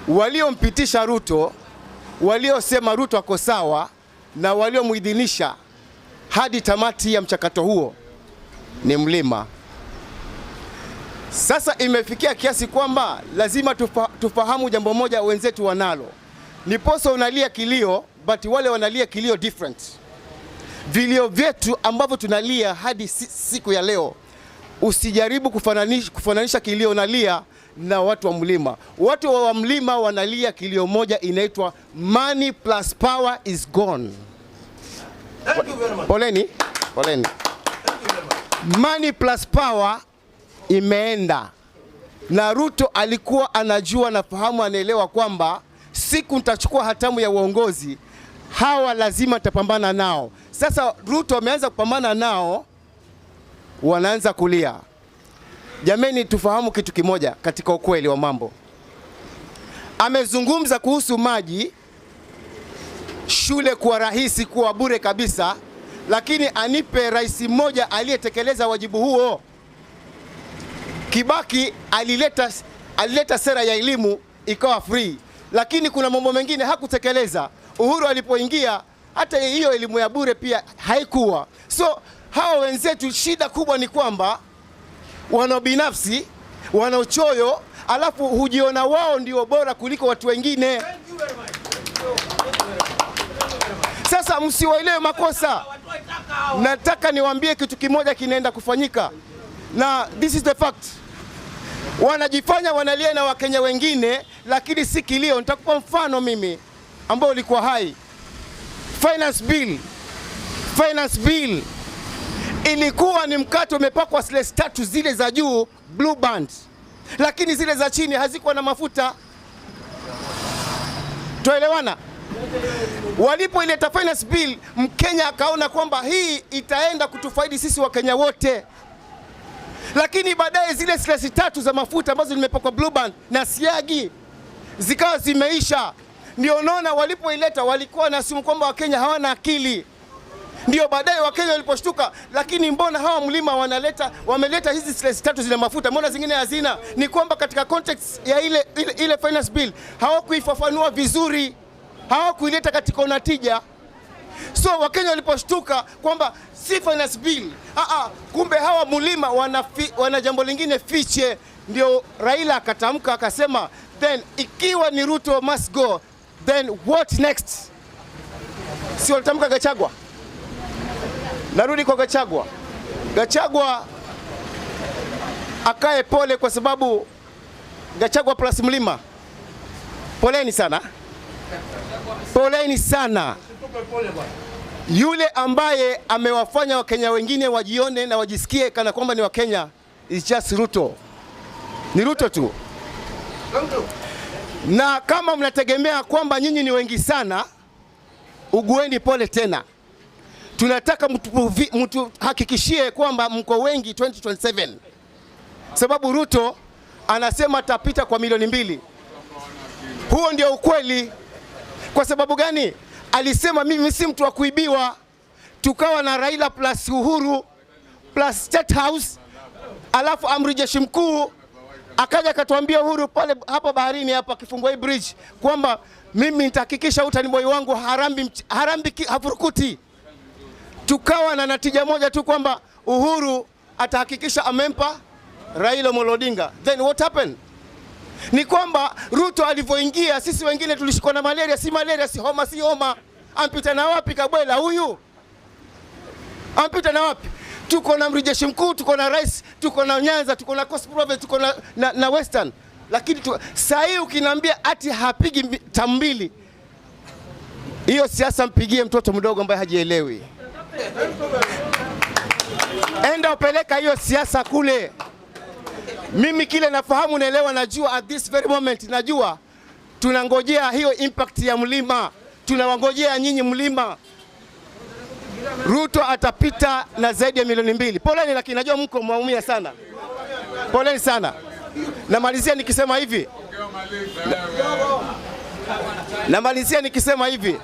Waliompitisha Ruto, waliosema Ruto ako sawa na waliomuidhinisha hadi tamati ya mchakato huo ni mlima. Sasa imefikia kiasi kwamba lazima tufahamu jambo moja wenzetu wanalo. Niposo unalia kilio, but wale wanalia kilio different. Vilio vyetu ambavyo tunalia hadi siku ya leo, usijaribu kufananisha kilio unalia na watu wa mlima. Watu wa mlima wanalia kilio moja inaitwa money plus power is gone. Thank you very much. Poleni, poleni. Thank you very much. Money plus power imeenda, na Ruto alikuwa anajua na fahamu, anaelewa kwamba siku nitachukua hatamu ya uongozi, hawa lazima nitapambana nao. Sasa Ruto ameanza kupambana nao, wanaanza kulia. Jameni, tufahamu kitu kimoja katika ukweli wa mambo. Amezungumza kuhusu maji, shule kuwa rahisi, kuwa bure kabisa, lakini anipe rais mmoja aliyetekeleza wajibu huo. Kibaki alileta sera ya elimu ikawa free, lakini kuna mambo mengine hakutekeleza. Uhuru alipoingia hata hiyo elimu ya bure pia haikuwa. So hawa wenzetu shida kubwa ni kwamba wana binafsi, wana uchoyo, alafu hujiona wao ndio bora kuliko watu wengine. Thank you very much. Thank you very much. Sasa msiwaelewe makosa. Nataka niwaambie kitu kimoja kinaenda kufanyika, na this is the fact. Wanajifanya wanalia na Wakenya wengine, lakini si kilio. Nitakupa mfano mimi ambao ulikuwa hai. Finance bill ilikuwa ni mkate umepakwa slice tatu zile za juu Blue Band, lakini zile za chini hazikuwa na mafuta. Tuelewana? Walipoileta finance bill, Mkenya akaona kwamba hii itaenda kutufaidi sisi Wakenya wote, lakini baadaye zile slice tatu za mafuta ambazo limepakwa Blue Band na siagi zikawa zimeisha. Ndio unaona walipoileta walikuwa na simu kwamba Wakenya hawana akili. Ndio baadaye Wakenya waliposhtuka, lakini mbona hawa mlima wameleta hizi slice tatu zina mafuta, mbona zingine hazina? Ni kwamba katika context ya ile finance bill hawakuifafanua vizuri, hawakuileta katika unatija. So Wakenya waliposhtuka kwamba si finance bill, kumbe hawa mlima wana jambo lingine fiche. Ndio Raila akatamka akasema, then ikiwa ni Ruto must go, then what next? Si walitamka Gachagua? Narudi kwa Gachagua. Gachagua akae pole, kwa sababu Gachagua plus mlima, poleni sana, poleni sana. Yule ambaye amewafanya Wakenya wengine wajione na wajisikie kana kwamba ni Wakenya is just Ruto, ni Ruto tu. Na kama mnategemea kwamba nyinyi ni wengi sana, ugueni pole tena. Tunataka mtuhakikishie kwamba mko wengi 2027, sababu Ruto anasema atapita kwa milioni 2. Huo ndio ukweli. Kwa sababu gani? Alisema mimi si mtu wa kuibiwa. Tukawa na Raila plus Uhuru plus State House, alafu amri jeshi mkuu akaja akatuambia Uhuru pale hapa baharini hapa akifungua hii bridge kwamba mimi nitahakikisha utani boy wangu harambi hafurukuti. Tukawa na natija moja tu kwamba Uhuru atahakikisha amempa Raila Amolo Odinga. Then what happened? Ni kwamba Ruto alivyoingia, sisi wengine tulishikwa na malaria, si malaria, si homa, si homa. Ampita na wapi Kabwela huyu? Ampita na wapi? Tuko na mrejeshi mkuu, tuko na rais, tuko na Nyanza, tuko na Coast Province, tuko na Western. Lakini saa hii ukiniambia ati hapigi tambili, hiyo siasa mpigie mtoto mdogo ambaye hajielewi. Enda upeleka hiyo siasa kule. Mimi kile nafahamu, naelewa, najua at this very moment, najua tunangojea hiyo impact ya mlima, tunawangojea nyinyi mlima. Ruto atapita na zaidi ya milioni 2. Poleni, lakini najua mko mwaumia sana, poleni sana. Namalizia nikisema hivi, namalizia nikisema hivi,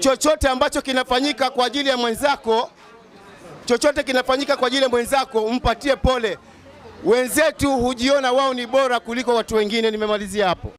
chochote ambacho kinafanyika kwa ajili ya mwenzako, chochote kinafanyika kwa ajili ya mwenzako, mpatie pole. Wenzetu hujiona wao ni bora kuliko watu wengine. Nimemalizia hapo.